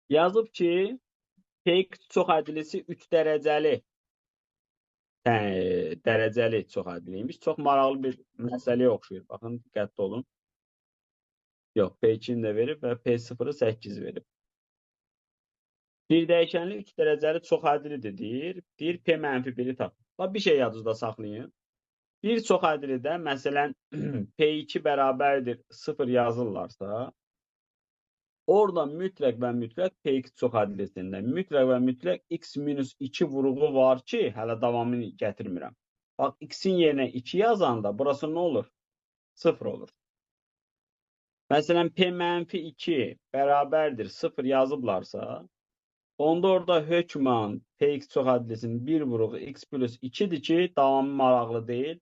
Yazıb ki, Px çox ədlisi 3 dərəcəli dərəcəli çox ədliymiş. Çox maraqlı bir məsələyə oxşayır. Baxın, diqqətli olun. Yox, P2-ni də verib və P0-ı 8 verib. Bir dəyişənli 3 dərəcəli çox ədlidir deyir. Deyir, P mənfi 1-i tap. Bax, bir şey yadınızda saxlayın. Bir çox ədlidə, məsələn, P2 bərabərdir 0 yazırlarsa, orada mütləq və mütləq Px çox ədlisində mütləq və mütləq x minus 2 vuruğu var ki, hələ davamını gətirmirəm. Bax, x-in yerinə 2 yazanda burası nə olur? 0 olur. Məsələn, P mənfi 2 bərabərdir 0 yazıblarsa, onda orada hökmən Px çox ədlisinin bir vuruğu x plus 2-dir ki, davamı maraqlı deyil.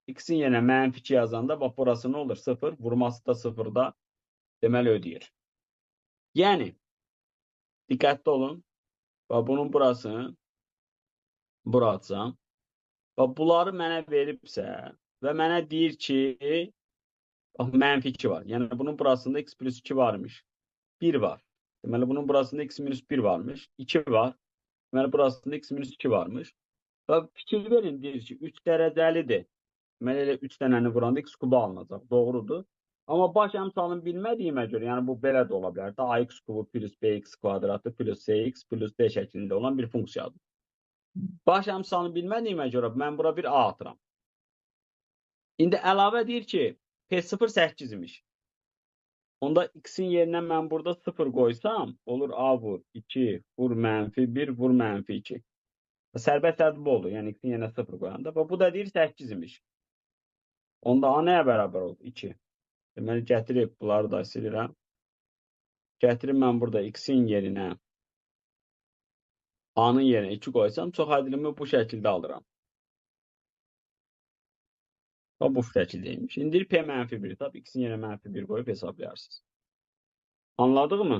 X-in yerinə mənfi 2 yazanda, bax, burası nə olur? 0. Vurması da 0-da deməli ödəyir. Yəni, diqqətli olun. Bax, bunun burasını bura atsam. Bax, bunları mənə veribsə və mənə deyir ki, bax, mənfi 2 var. Yəni, bunun burasında x plus 2 varmış. 1 var. Deməli, bunun burasında x minus 1 varmış. 2 var. Deməli, burasında x minus 2 varmış. Və fikir verin, deyir ki, 3 dərəcəlidir. Deməli, elə 3 dənəni vuranda x kubu alınacaq. Doğrudur. Amma baş əmsalını bilmədiyimə görə, yəni bu belə də ola bilər. AX kubu plus BX kvadratı plus CX plus D şəklində olan bir funksiyadır. Baş əmsalını bilmədiyimə görə mən bura bir A atıram. İndi əlavə deyir ki, P0 8 imiş. Onda x-in yerinə mən burada 0 qoysam, olur A vur 2, vur mənfi 1, vur mənfi 2. Sərbəst ədəd bu olur. Yəni x-in yerinə 0 qoyanda. Və bu da deyir 8 imiş. Onda A nəyə bərabər oldu? 2. Deməli, gətirib bunları da silirəm. Gətirib mən burada x-in yerinə A-nın yerinə 2 qoysam, çox ədlimi bu şəkildə alıram. Və bu şəkildəymiş. İndi P mənfi 1 tap, x-in yerinə mənfi 1 qoyub hesaplayarsınız. Anladıq mı?